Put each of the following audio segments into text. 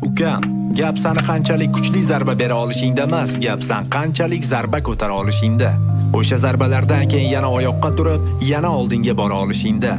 Ukam, gap sani qanchalik kuchli zarba bera olishingda emas, gap san qanchalik zarba ko'tara olishingda. O'sha zarbalardan keyin yana oyoqqa turib, yana oldinga bora olishingda.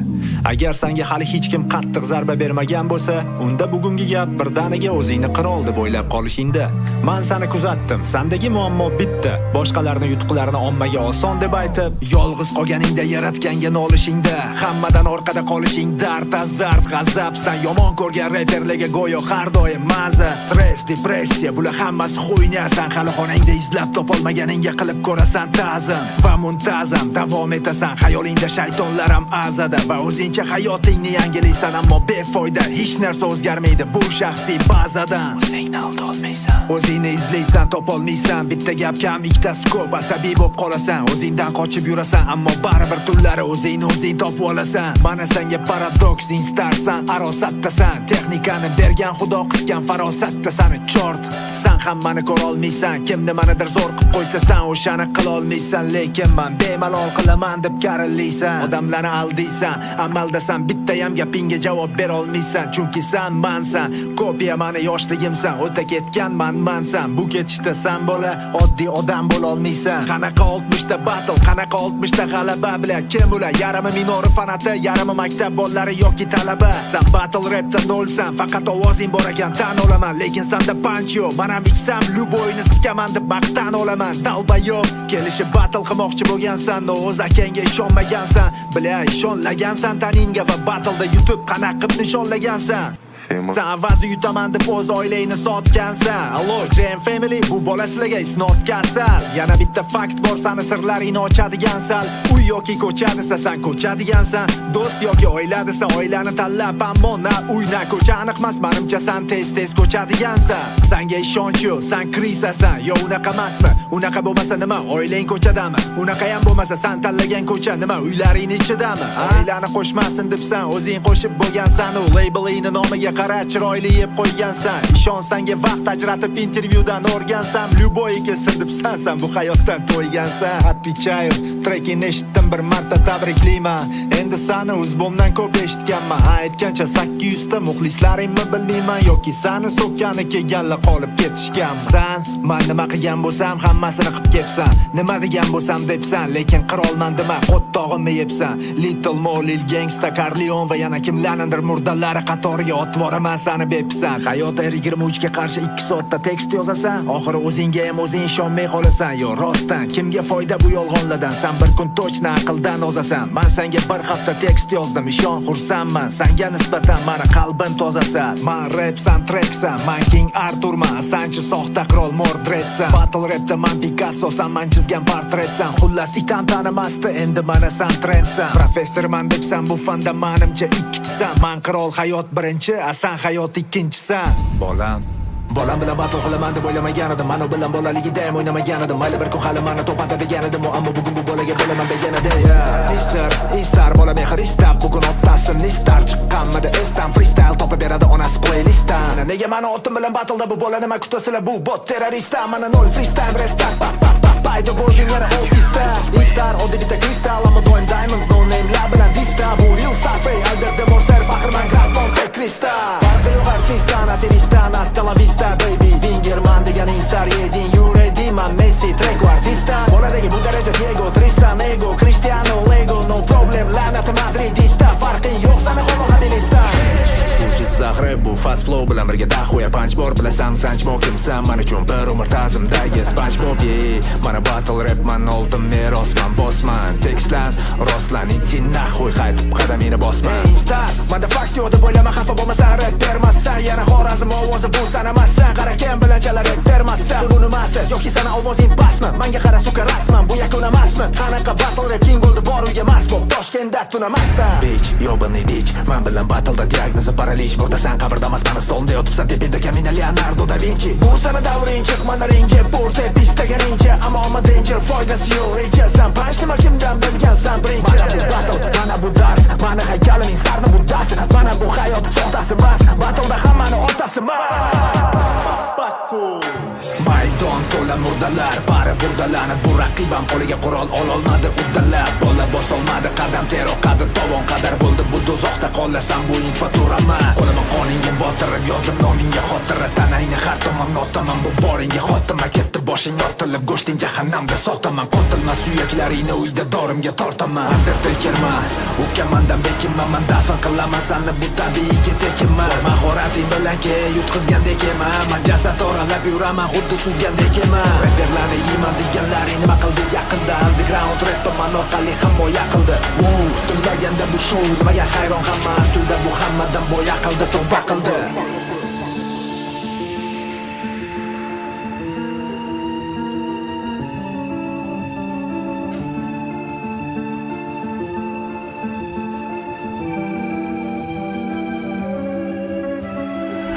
Agar sanga hali hech kim qattiq zarba bermagan bo'lsa, unda bugungi gap birdaniga o'zingni qirol deb o'ylab qolishingda. Man sani kuzatdim. Sandagi muammo bitta. Boshqalarni yutuqlarini ommaga oson deb aytib, yolg'iz qolganingda yaratganga nolishingda, hammadan orqada qolishing dard, azart, g'azab. San yomon ko'rgan reperlarga go'yo har doim maza, stress, depressiya, bular hammasi хуйня. San hali xonangda izlab topolmaganingga qilib ko'rasan ta'zim va muntazam davom etasan. Xayolingda shaytonlar ham azada va o'zingcha hayotingni yangilaysan, ammo befoyda, hech narsa o'zgarmaydi bu shaxsiy bazadan. O'zingni aldolmaysan, o'zingni izlaysan, topolmaysan. Bitta gap kam, ikkitasi ko'p, asabiy bo'lib qolasan. O'zingdan qochib yurasan, ammo baribir tunlari o'zingni o'zing topib olasan. Mana senga paradoks, instarsan, arosatdasan. Texnikani bergan Xudo qisgan farosatda sani чёрт. San hammani ko'rolmaysan, kim nimanidir zo'r qilib qo'ysa, san o'shani qilolmaysan, lekin man bemalol qilaman deb karillaysan. Odamlarni aldiysan, amalda san bittayam gapingga javob berolmaysan, chunki san mansan, kopiya mani yoshligimsan, o'ta ketgan man mansan. Bu ketishda san bola oddiy odam bo'lolmaysan. Qanaqa 60 ta battle, qanaqa 60 ta g'alaba bilan? Kim ular? Yarmi Minori fanati, yarmi maktab bolalari yoki talaba. San battle rapda nolsan, faqat ovozing bor ekan, tan olaman, lekin sanda punch yo'q. Man ham ichsam любой ni sikaman deb maqtan olaman. Долбоёб, kelishib battle qilmoqchi bo'lgansan, но o'z akangga ishonmagansan. Бля, ishonlagansan taningga va battleda yutib qanaqa qilib nishonlagansan? Sema. San avazi yutaman deb o'z oilangni sotgansan. Allo, JM Family, bu bola sizlarga isnod kasal. Yana bitta fakt bor sani sirlaringni ochadigan sal. Uy yoki ko'cha desa, san ko'cha degansan. Do'st yoki oila desa, oilani tanlab, ammo na uy, na ko'cha aniqmas. Manimcha, san tez-tez ko'chadigansan. Sanga ishonch yo'q, san крыса san. Yo unaqa emasmi? Unaqa bo'lmasa nima? Oilang ko'chadami? Unaqa ham bo'lmasa, san tanlagan ko'cha nima? Uylaringni ichidami? Oilani qo'shmasin debsan, o'zing qo'shib bo'lgansan. U labelingni nomiga qara, chiroyli yeb qo'ygansan. Ishon, sanga vaqt ajratib intervyudan o'rgansam, любой kelsin debsan, san bu hayotdan to'ygansan. Отвечаю, trekingni eshitdim bir marta, tabriklayman. Endi sani uzbomdan ko'p eshitganman. Ha, aytgancha 800 ta muxlislaringmi bilmayman yoki sani so'kkani kelganlar qolib ketishgan. San man nima qilgan bo'lsam hammasini qilib ketsan. Nima degan bo'lsam debsan, lekin qirolman dema, qo'ttog'imni yebsan. Little Mo, Lil Gangsta, Corleone va yana kimlarnidir murdalari qatoriga otib yuboraman sani bepsan. Hayot R23 ga qarshi 2 soatda tekst yozasan, oxiri o'zingga ham o'zing ishonmay qolasan. Yo rostdan kimga foyda bu yolg'onlardan? San bir kun точно aqldan ozasan. Man senga bir hafta tekst yozdim, ishon, xursandman. Sanga nisbatan mani qalbim tozasan. Man rapsan, treksan, man King Arthurman, sanchi soxta qirol Mordredsan. Battle rapda man Picasso, san man chizgan portretsan. Xullas, itam tanimasdi, endi mana san trendsan. Professorman debsan, bu fanda manimcha ikkichisan. Man qirol hayot birinchi, a san hayot ikkinchisan. Bolam. Bolam bilan battle qilaman deb o'ylamagan edim. Mani bilan bolaligida ham o'ynamagan edim. Mayli, bir kun hali mani topadi degan edim, ammo bugun bu bolaga bo'laman degan edi. Yeah. Mister, istar bola mehr istab, bugun otasini istar. Chiqqanmidi esdan, freestyle topib beradi onasi playlistdan. Nega mani otim bilan battleda bu bola, nima kutasizlar, bu bot terroristdan? Mana nol freestyle restart, pa pa pa paydo bo'lding yana ofisda. Instar oddiy bitta kristal, ammo doim diamond no namelar bilan dista. Bu real stuff, ey, Albert de Morser, faxrman graf Monte Cristo. Farqi yo'q artistdan, aferistdan, hasta la vista, baby. Vingerman degan instar, yedin, you ready, man Messi, trequartista. Boladagi bu daraja Diego, Tristan, Ego, Cristiano, Lego, no problem, la'nati madridista. Farqing yo'q sani homo habilisdan. Bu Jizzax rap, bu fast flow bilan birga дохуя punch bor, bilasan, sanchmo kimsan, man uchun bir umr ta'zimdagi SpongeBob, yeah. Mana battle rap, man oltin merosman, bosman, tekstlan, rostlan, иди нахуй, qaytib qadamingni bosma. Ey instar, manda fakt yo'q deb o'ylama, xafa bo'lmasan, rap bermassan. Yana Xorazm ovozi bu sanamassan, qara kim bilan chala rap bermassan. Bu nimasi yoki sana ovozing pastmi? Manga qara, сука, rasman, bu yakun emasmi? Qanaqa battle rap king bo'ldi bor uyga mast bo'p, Toshkentda tunamasdan. Bitch, ёбаный дичь, man bilan battleda diagnozi paralij. Murdasan, qabrda emas, mani stolimda yotibsan, tepangda kamina Leonardo da Vinci. Bu sani davring, chiq mana ringga, portep istaganingcha, ammo omma danger, foydasi yo'q rejasan. Punch nima, kimdan bilgansan birinchi? Mana bu battle, mana bu dars, mani haykalim instarni buddasi. Mana bu hayot soxtasi emas, battleda hammani otasi. Maydon to'la murdalar. Sari burdalanib bu raqibam qo'liga qurol ololmadi uddalab. Bola bosolmadi qadam teroqadi tovon qadar bo'ldi bu do'zaxda qolasan bu faturama. Qo'limni qoningga botirib yozdim nomingga xotira. Tanangni har tomonga otaman bu boringga xotima. Ketdi boshing otilib go'shting jahannamda sotaman. Qotilma suyaklaringni uyda dorimga tortaman. Undertakerman, ukamandan bekinman, man dafn qilaman sani bu tabiiyki tekinmas. Mahorating bilan ke yutqizgandek eman, man jasad oralab yuraman xuddi suzgandek eman. Rapperlarni yeyman deganlaring nima qildi yaqinda? Underground rapper man orqali himoya qildi. Wow, kutilmaganda bu shou nimaga hayron hamma? Aslida bu hammadan boya qildi, tavba qildi.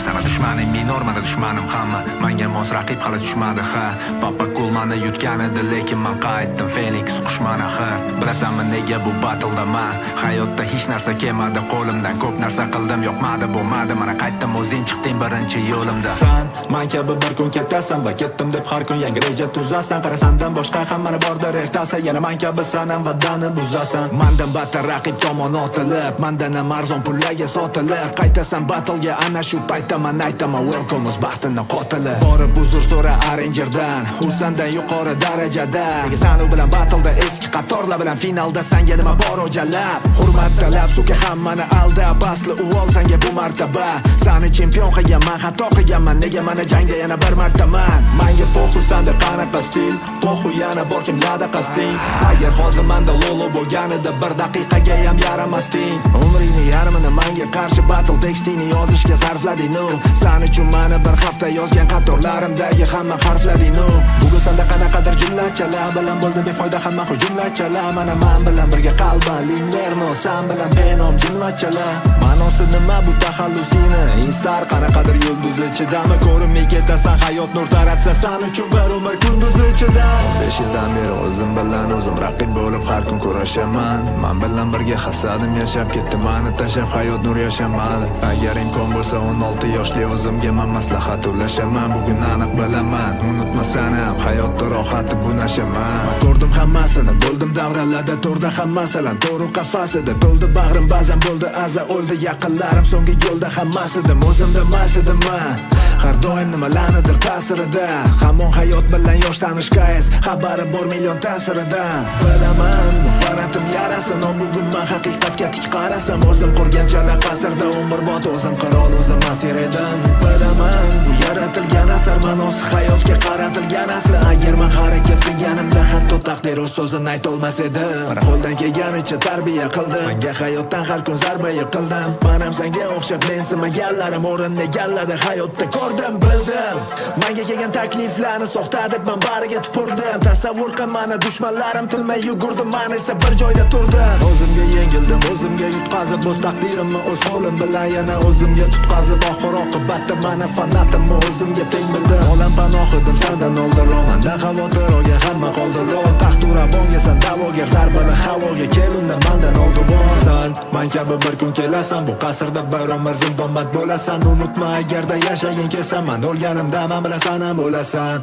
Sana dushmaning minor, mana dushmanim hamma. Manga mos raqib hali tushmadi, ha. Papa Kul mani yutgan edi, lekin man qaytdim Feniks qushman axir. Bilasanmi nega bu battle'da man? Hayotda hech narsa kelmadi qo'limdan. Ko'p narsa qildim, yoqmadi, bo'lmadi. Mana qaytdim, o'zing chiqding birinchi yo'limda. San man kabi bir kun ketasan va ketdim deb har kun yangi reja tuzasan. Qarasandan boshqa hammani bordir ertasi. Yana man kabi san ham va'dani buzasan. Mandan battar raqib tomon otilib, mandan ham arzon pullarga sotilib. Qaytasan battle'ga ana shu paytda man aytaman welcome o'z baxtini qotili. Borib uzr so'ra Arrangerdan, u sandan yuqori darajada. Nega san u bilan battle'da eski qatorlar bilan finalda sanga nima bor o'jalab? Hurmat talab сука hammani aldab, asli u olsanga bu martaba. Sani chempion qilganman, xato qilganman, nega mana jangda yana bir martaman? Manga похуй sanda qanaqa stil, похуй yana bor kimlarda qasding. Agar hozir manda Lolo bo'lganida bir daqiqaga ham yaramasding. Umringni yarmini manga qarshi battle tekstingni yozishga sarflading nu. San uchun mani bir hafta yozgan qatorlarimdagi hamma harflading nu. Bugun sanda qanaqadir jumlachalar bilan bo'ldi befoyda hamma hujumlachalar. Mana man bilan birga qalban Linlerno, san bilan benom jinvachalar. Ma'nosi nima bu taxallusini? Instar qanaqadir yulduz ichidami ko'rinmay ketasan hayot nur taratsa san uchun bir umr kunduz ichida. 5 yildan beri o'zim bilan o'zim raqib bo'lib har kun kurashaman. Man bilan birga hasadim yashab ketdi, mani tashlab hayot nur yashamadi. Agar imkon bo'lsa 16 yoshli o'zimga man maslahat ulashaman. Bugun aniq bilaman, unutmasan ham hayotda rohati bu nashaman. Man ko'rdim hammasini, bo'ldim davralarda to'rda ham masalan to'ru qafasida to'ldi bag'rim ba'zan bo'ldi aza o'ldi yaqinlarim so'nggi yo'lda hammasidim o'zimda mas edim man. Har doim nimalarnidir ta'sirida, hamon hayot bilan yosh tanishgayz, xabari bor million ta'siridan. Bilaman bu fanatim yarasi, no bugun man haqiqatga tik qarasam o'zim qurgan chala qasrda umrbod o'zim qirol o'zim asir edim. Bilaman bu yaratilgan asar ma'nosi hayotga qaratilgan asli. Agar man harakat qilganimda hatto taqdir o'z so'zini aytolmas edi. Mana qo'ldan kelganicha tarbiya qildim, menga hayotdan har kun zarba yiqildim. Man ham senga o'xshab mensimaganlarim o'rinni egalladi hayotda ko'rdim bildim. Menga kelgan takliflarni soxta deb man bariga tupurdim. Tasavvur qil mani dushmanlarim tinmay yugurdi, man esa bir joyda turdim. O'zimga yengildim, o'zimga yutqazib o'z taqdirimni o'z qo'lim bilan yana o'zimga tutqazib. Oxir oqibatda mani fanatimni o'zimga teng bildim. Olam panohidim sandan oldinroq, mandan xavotir olgan hamma qoldi lol. Taxt uravonga san da'vogar zarbani havoga kel unda mandan oldivor. San man kabi bir kun kelasan bu qasrda bir umr zindonband bo'lasan. Unutma agarda yashaging kelsa man o'lganimda man bilan san ham o'lasan.